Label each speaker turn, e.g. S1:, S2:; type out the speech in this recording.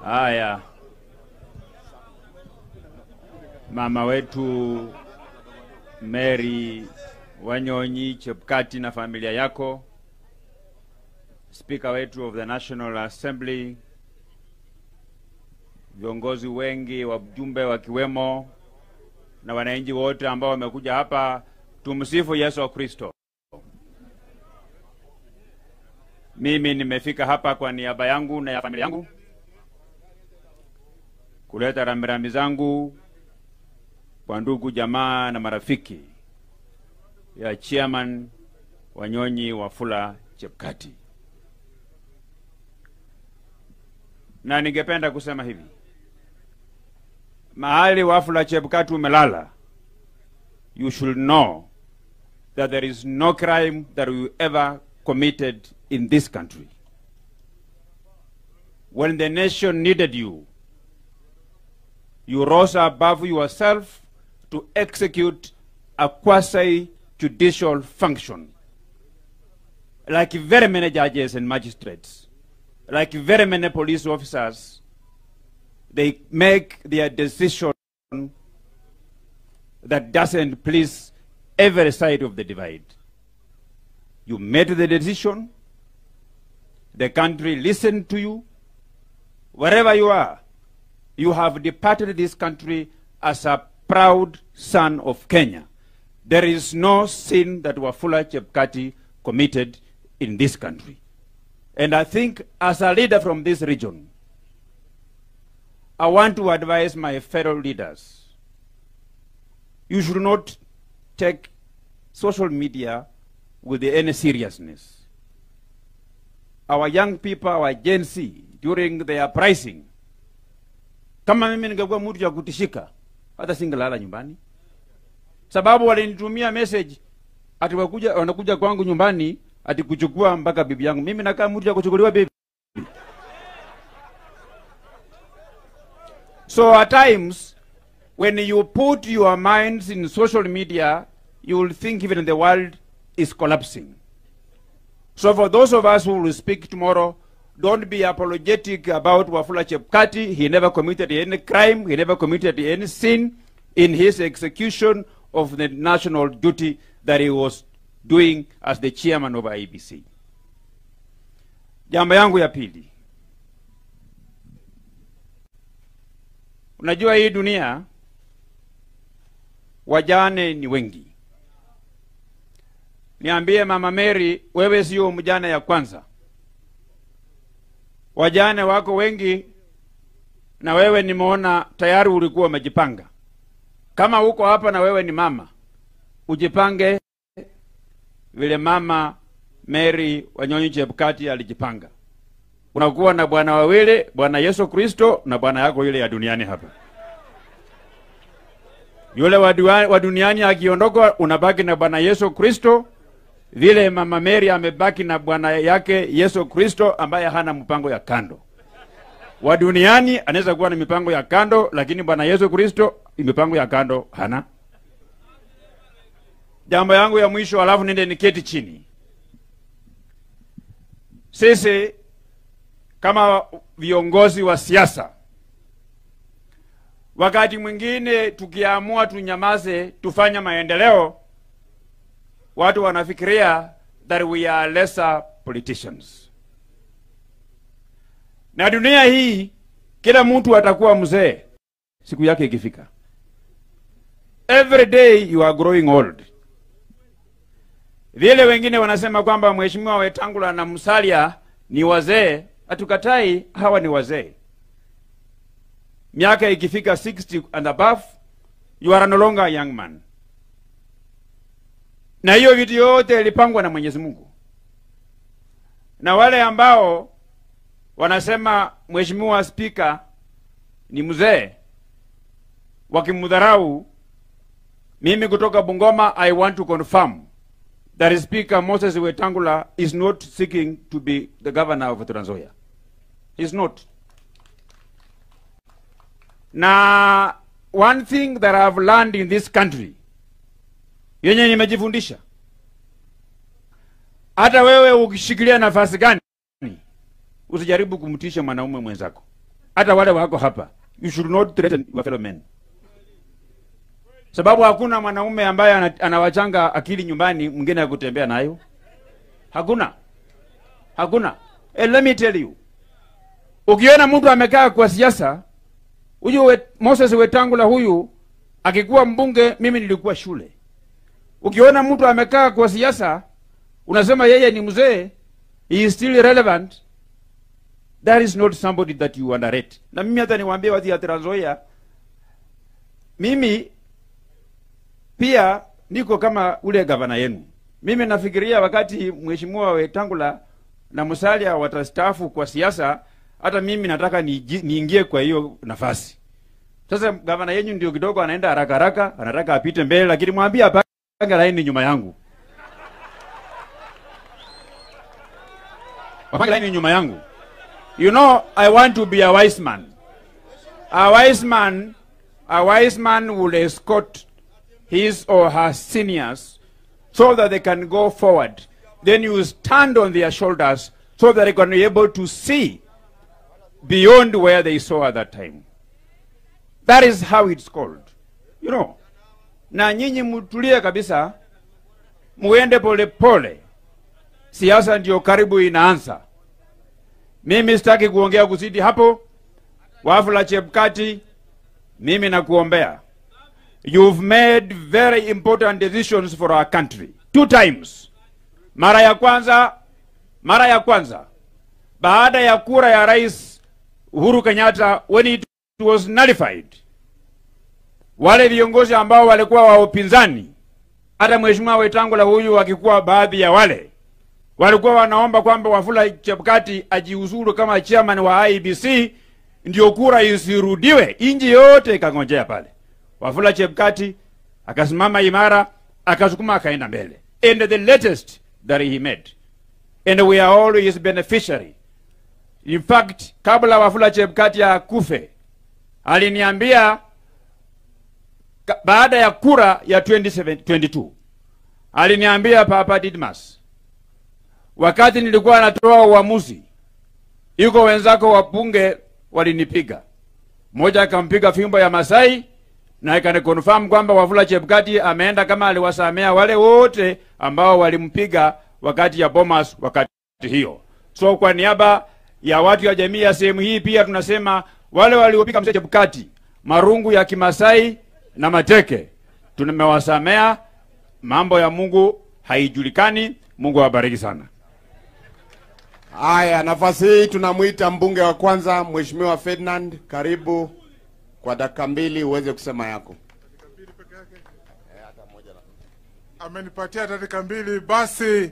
S1: Haya, mama wetu Mary Wanyonyi Chebukati na familia yako, Speaker wetu of the National Assembly, viongozi wengi, wajumbe wakiwemo na wananchi wote ambao wamekuja hapa, tumsifu Yesu Kristo. Mimi nimefika hapa kwa niaba yangu na ya familia yangu kuleta rambirambi zangu kwa ndugu jamaa na marafiki ya Chairman Wanyonyi Wafula Chebukati. Na ningependa kusema hivi, mahali Wafula Chebukati umelala, you should know that there is no crime that you ever committed in this country. When the nation needed you, you rose above yourself to execute a quasi-judicial function, like very many judges and magistrates, like very many police officers. They make their decision that doesn't please every side of the divide. You made the decision, the country listened to you. Wherever you are, you have departed this country as a proud son of Kenya. There is no sin that Wafula Chebukati committed in this country. And I think as a leader from this region, I want to advise my fellow leaders, you should not take social media with any seriousness. Our young people, our Gen Z, during their pricing, kama mimi ningekuwa mtu ya kutishika, hata singelala nyumbani. Sababu walinitumia message ati wanakuja kwangu nyumbani ati kuchukua mpaka bibi yangu. Mimi nakaa mtu ya kuchukuliwa bibi. So at times when you put your minds in social media, you will think even the world is collapsing. So for those of us who will speak tomorrow, don't be apologetic about Wafula Chebukati. He never committed any crime. He never committed any sin in his execution of the national duty that he was doing as the chairman of IEBC. Jambo yangu ya pili. Unajua hii dunia wajane ni wengi. Niambie Mama Mary, wewe sio mjane ya kwanza. Wajane wako wengi, na wewe nimeona tayari ulikuwa umejipanga. Kama uko hapa na wewe ni mama, ujipange vile Mama Mary Wanyonyi Chebukati alijipanga. Unakuwa na bwana wawili, Bwana Yesu Kristo na bwana yako yule ya duniani hapa. Yule wa duniani akiondoka, unabaki na Bwana Yesu Kristo, vile Mama Mary amebaki na bwana yake Yesu Kristo ambaye hana mpango ya kando. Wa duniani anaweza kuwa na mipango ya kando, lakini Bwana Yesu Kristo mipango ya kando hana. Jambo yangu ya mwisho, alafu nende niketi chini. Sisi kama viongozi wa siasa, wakati mwingine tukiamua tunyamaze tufanye maendeleo, watu wanafikiria that we are lesser politicians. Na dunia hii kila mtu atakuwa mzee siku yake ikifika. Every day you are growing old. Vile wengine wanasema kwamba Mheshimiwa Wetangula na Musalia ni wazee, hatukatai, hawa ni wazee. Miaka ikifika 60 and above, you are no longer a young man. Na hiyo vitu yote ilipangwa na Mwenyezi Mungu. Na wale ambao wanasema Mheshimiwa Speaker ni mzee, wakimdharau, mimi kutoka Bungoma, I want to confirm that Speaker Moses Wetangula is not seeking to be the governor of Trans Nzoia. He's not. Na one thing that I've learned in this country, yenye nimejifundisha, hata wewe ukishikilia nafasi gani, usijaribu kumtisha mwanaume mwenzako. Hata wale wako hapa, you should not threaten your fellow men. Sababu hakuna mwanaume ambaye anawachanga akili nyumbani mwingine ya kutembea nayo. Hakuna. Hakuna. And let me tell you. Ukiona mtu amekaa kwa siasa, huyu Moses Wetangula huyu akikuwa mbunge, mimi nilikuwa shule. Ukiona mtu amekaa kwa siasa, unasema yeye ni mzee, he is still relevant. That is not somebody that you underrate. Na mimi hata niwaambie watu ya Trans Nzoia, mimi pia niko kama ule gavana yenu. Mimi nafikiria wakati Mheshimiwa Wetangula na Musalia watastaafu kwa siasa, hata mimi nataka niingie kwa hiyo nafasi. Sasa gavana yenu ndio kidogo anaenda haraka haraka, anataka apite mbele, lakini mwambie apange laini nyuma yangu. Apange laini nyuma yangu. You know, I want to be a wise man. A wise man will escort his or her seniors so that they can go forward. Then you stand on their shoulders so that they can be able to see beyond where they saw at that time. That is how it's called. You know. Na nyinyi mtulie kabisa, muende pole pole. Siasa ndio karibu inaanza. Mimi sitaki kuongea kuzidi hapo. Wafula Chebukati, mimi nakuombea. You've made very important decisions for our country. 2 times. Mara ya kwanza, baada ya kura ya Rais Uhuru Kenyatta, when it was nullified, wale viongozi ambao walikuwa wa upinzani, hata Mheshimiwa Wetangula huyu akikuwa baadhi ya wale, walikuwa wanaomba kwamba Wafula Chebukati ajiuzuru kama chairman wa IEBC ndio kura isirudiwe. Inji yote ikangojea pale. Wafula Chebukati akasimama imara, akasukuma, akaenda mbele. And the latest that he made, and we are all his beneficiary. In fact, kabla Wafula Chebukati akufe, aliniambia baada ya kura ya 2022, aliniambia Papa Didmas, wakati nilikuwa natoa uamuzi, yuko wenzako wa bunge walinipiga. Mmoja akampiga fimbo ya Masai na ikaniconfirm kwamba Wafula Chebukati ameenda kama aliwasamea wale wote ambao walimpiga wakati ya Bomas wakati hiyo. So kwa niaba ya watu ya jamii ya sehemu hii pia tunasema wale waliopiga mzee Chebukati marungu ya Kimasai na mateke, tumewasamea. Mambo ya Mungu haijulikani. Mungu awabariki sana.
S2: Haya, nafasi hii tunamuita mbunge wa kwanza Mheshimiwa Ferdinand, karibu kwa dakika 2 uweze kusema yako.
S3: Amenipatia dakika 2 basi.